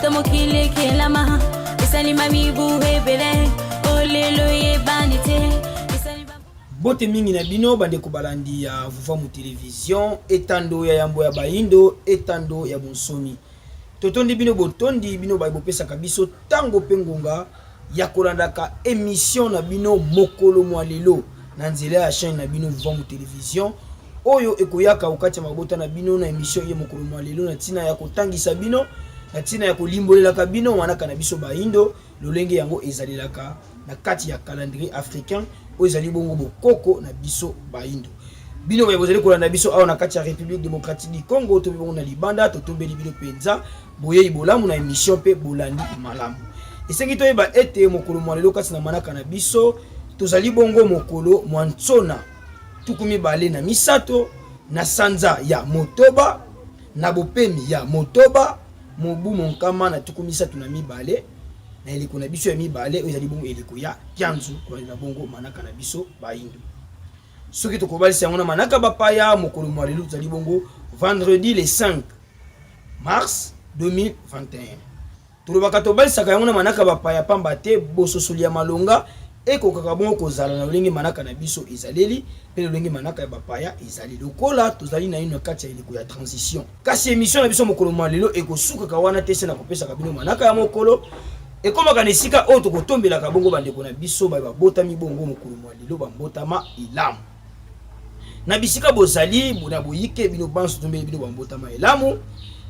Uta mokili ekelama esalima mibu ebele olelo eyebani te. Mbote mingi na bino bandeko balandi ya Vuvamu Television, etando ya yambo ya bayindo, etando ya bonsomi. Totondi bino botondi bino baye bopesaka biso tango pe ngonga ya kolandaka emission na bino mokolo mwa lelo na nzela ya chaîne na bino Vuvamu Television oyo ekoyaka okati ya mabota na bino na emission ye mokolo mwa lelo na ntina ya kotangisa bino na ntina ya kolimbolelaka bino manaka na biso bayindo lolenge yango ezalelaka na kati ya calendrier africain oyo ezali bongo bokoko na biso bayindo. Bino baye bozali kolanda biso awa na kati ya Republique Democratique du Congo to bongo na libanda, totombeli bino mpenza boyei bolamu na emission mpe bolandi malamu. Esengi toyeba ete mokolo mwa lelo kati na manaka na biso tozali bongo mokolo mwa nsona 23 na sanza ya motoba na bopemi ya motoba mobu monkama na 32 na eleko na biso ya mibale oyo ezali bongo eleko ya kianzu kolandela bongo manaka na biso bayindo. Soki tokobalisa yango na manaka bapaya, mokolo mwa lelo tozali bongo vendredi le 5 mars 2021. Tolobaka tobalisaka yango na manaka bapaya pamba te bososoli ya malonga ekokaka bongo kozala na lolenge manaka na biso ezaleli mpe lolenge manaka ya bapaya ezali, lokola tozali naino na kati ya eleko ya transition. Kasi emission na biso mokolo mwa lelo ekosukaka wana te, se na kopesaka bino manaka ya mokolo ekomaka na esika oyo tokotombelaka bongo bandeko na biso baye babotami bongo mokolo mwa lelo bambotama elamu na bisika bozali na boyike bino banso tombeli bino bambotama elamu.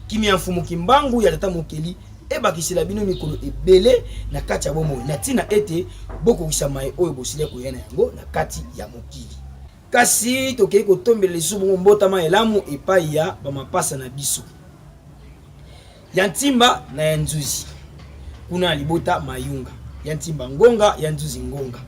Kimia ya Mfumu Kimbangu ya Tata Mokeli ebakisela bino mikolo ebele na kati ya bomoi, na ntina ete bokokisa maye oyo bosili koya na yango na kati ya mokili. Kasi tokei kotombela lisusu bongo mbotama elamu epai ya bamapasa na biso ya Ntimba na ya Nzuzi kuna na libota Mayunga ya Ntimba Ngonga ya Nzuzi Ngonga.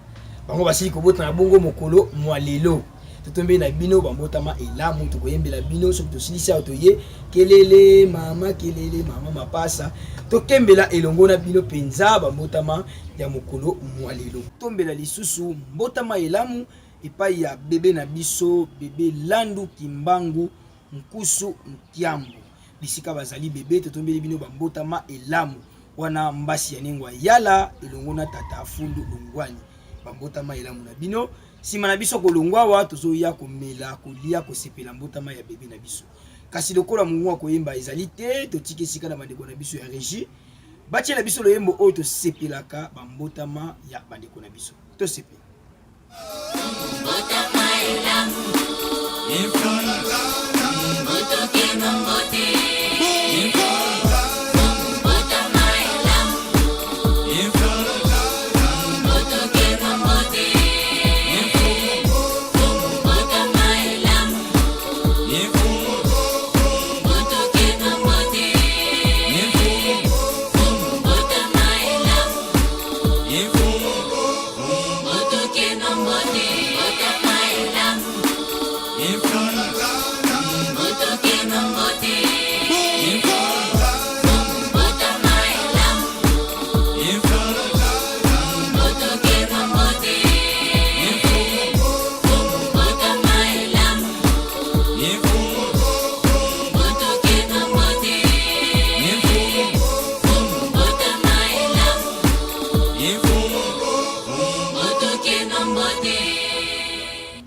Bango basili kobota na bongo mokolo mwa lelo. Totombeli na bino bambotama elamu, tokoyembela bino soki tosilisi awa toye kelele mama kelele mama mapasa, tokembela elongo na bino mpenza bambotama ya mokolo mwa lelo. Tombela lisusu mbotama elamu epai ya bebe na biso bebe Landu Kimbangu Nkusu Nkiambu bisika bazali bebe, totombeli bino bambotama elamu wana mbasi ya nengwa yala elongo na tata Fundu Longwani, bambotama elamu na bino. Sima na biso kolongwa awa tozoya komela kolia kosepela mbotama ya bebe na biso, kasi lokola mongongo ya koyemba ezali te, totiki esika na bandeko na biso ya regie batiela biso loyembo oyo tosepelaka bambotama ya bandeko na biso, tosepela. Mbotama elamu. Mbotokeno mbote. Mbotama elamu. Mbotokeno mbote. Mbotama elamu. Mbotokeno mbote. Mbotama elamu.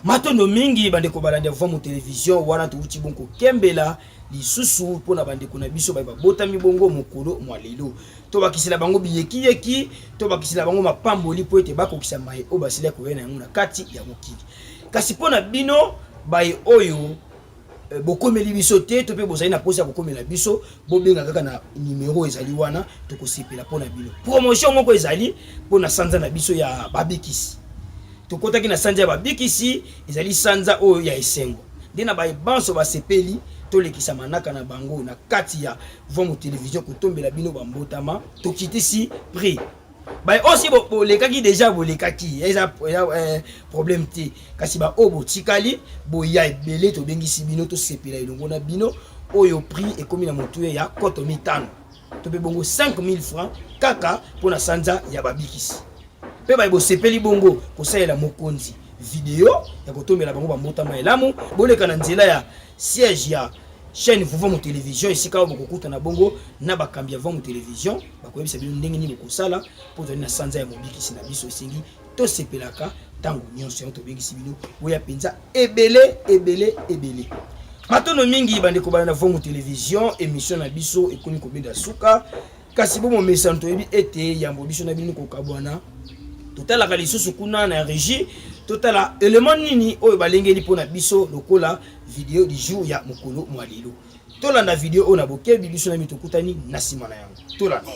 Matondo mingi bandeko balandi ya Vuvamu Television, wana towuti bongo kokembela lisusu mpo na bandeko na biso baye babotami bongo mokolo mwa lelo. Tobakisela bango biyekiyeki, tobakisela bango mapamboli mpo ete bakokisa maye oyo basili koya na yango na kati ya mokili. Kasi mpo na bino baye oyo eh, bokomeli biso te to mpe bozali na mposa ya kokomela biso, bobenga kaka na numero ezali wana, tokosepela mpo na bino. Promotion moko ezali mpo na sanza na biso ya babikisi. Tokotaki na sanza ya babikisi, ezali sanza oyo ya esengo nde na baye banso basepeli tolekisa manaka na bango na kati ya Vuamu Television kotombela bino bambotama. Tokitisi prix baye oyo si bolekaki deja, bolekaki eza eh, problème te, kasi ba oyo botikali boya ebele, tobengisi bino tosepela elongo na bino. Oyo prix ekomi na motuya ya koto mitano to mpe bongo 5000 francs kaka mpo na sanza ya babikisi. Mpe baye bosepeli bongo kosalela mokonzi video ya kotombela bango bambotama elamu, boleka na nzela ya siège ya Chaîne Vuvamu Television, esika oyo bokokutana bongo na bakambi ya Vuvamu Television, bakoyebisa bino ndenge nini bokosala mpo tozali na sanza ya mobikisi na biso. Esengi tosepelaka ntango nyonso, yango tobengisi bino boya mpenza ebele ebele ebele. Matondo mingi bandeko bana na Vuvamu Television, emission na biso ekomi kobenda suka, kasi bomomesano toyebi ete yambo biso na bino kokabwana, totalaka lisusu kuna na régie, totala element nini oyo balengeli mpo na biso lokola video du jour ya mokolo mwa lelo. Tolanda video oyo na bokebi, biso na mi tokutani na nsima na yango. Tolanda.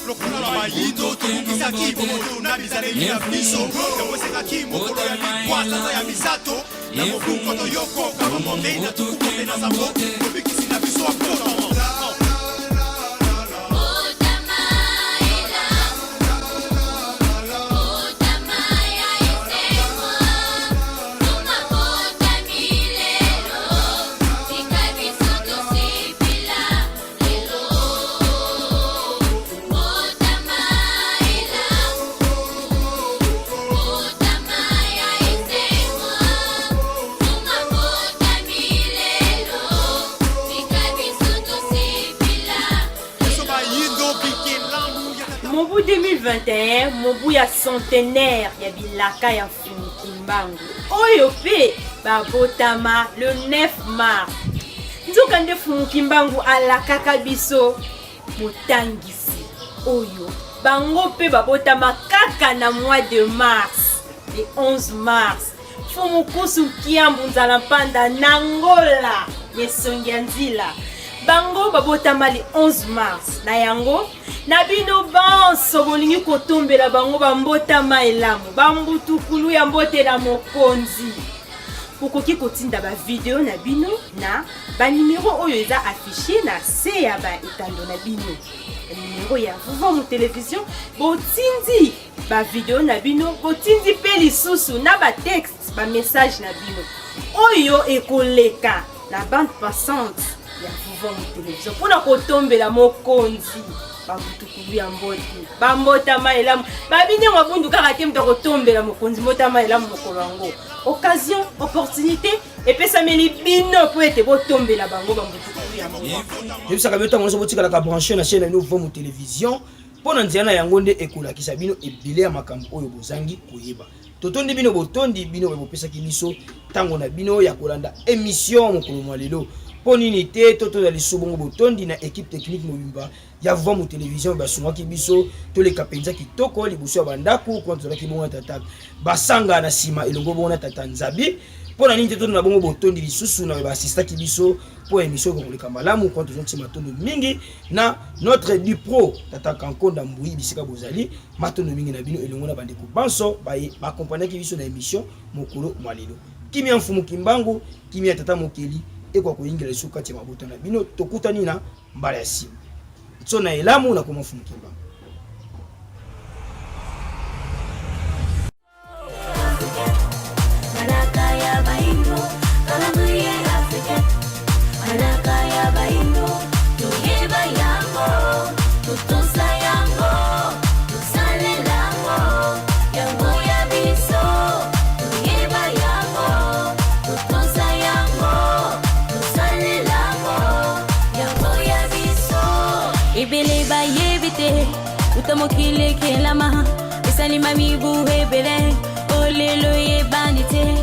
Lokola bayindo tobungisaki bomoto na bizaleli na biso, yango esengaki mokolo ya libwa sanza ya misato na mobu 1947, mobikisi na biso akotama. Mobu 2021, mobu ya centenaire ya bilaka ya Mfumu Kimbangu, oyo mpe babotama le 9 mars. Nzokande Mfumu Kimbangu alakaka biso motangisi oyo bango mpe babotama kaka na mois de mars, le 11 mars. Mfumu Kusu Kiambu Nzala Mpanda na Ngola Mesongi ya Nzila, bango babotama le 11 mars. Na yango, na bino banso bolingi kotombela bango bambotama elamu, bambutukulu ya mbote na mokonzi, bokoki kotinda bavideo na bino na banimero oyo eza affiché na se ya baetando na bino, nimero ya Vuvamu Television. Botindi bavideo na bino, botindi mpe lisusu na batexte, bamessage na bino oyo ekoleka na bande passante ya Vuvamu Television mpona kotombela mokonzi babutukulu ya mbote bambotama elamu. Babindengo abundu kaka te moto akotombela mokonzi mbotama elamu mokolo yango. Occasion, opportunité epesameli bino mpo ete botombela bango bambutukulu ya mbote. Toyebisaka bino ntango nyonso botikalaka branche na chaîne na bino Vuvamu Television, mpo na nzela na yango nde ekolakisa bino ebele ya makambo oyo bozangi koyeba. Totondi bino, botondi bino oyo bopesaki biso ntango na bino ya kolanda émission mokolo mwa lelo. Mpo nini te totonda lisusu bongo botondi na équipe technique mobimba ya Vuvamu Television basungaki biso toleka mpenza kitoko liboso ya bandako kuna. Tozalaki bongo na tata Basanga na nsima elongo bongo na tata Nzabi. Mpo na nini te totonda bongo botondi lisusu na baasistaki biso mpo émission ekokoleka malamu kuna. Tozongisi matondo mingi na notre dupro tata Kankonda Mbui, bisika bozali, matondo mingi na bino elongo na bandeko banso baye baakompagnaki biso na émission mokolo mwa lelo. Kimia Mfumu Kimbangu, kimia tata Mokeli ekoka koyingela lisusu kati ya mabota na bino. Tokutani na mbala ya nsima. Nso na elamu na koma Mfumu Kimbangu. Manaka ya baindo, calendrier africain. Manaka ya baindo, toyeba yango, totosa yango, tosalela yango, yango ya biso. Toyeba yango, totosa yango, tosalela yango, yango ya biso. Ebele bayebi te uta mokili ekelama, esalima mibu ebele, olelo eyebani te.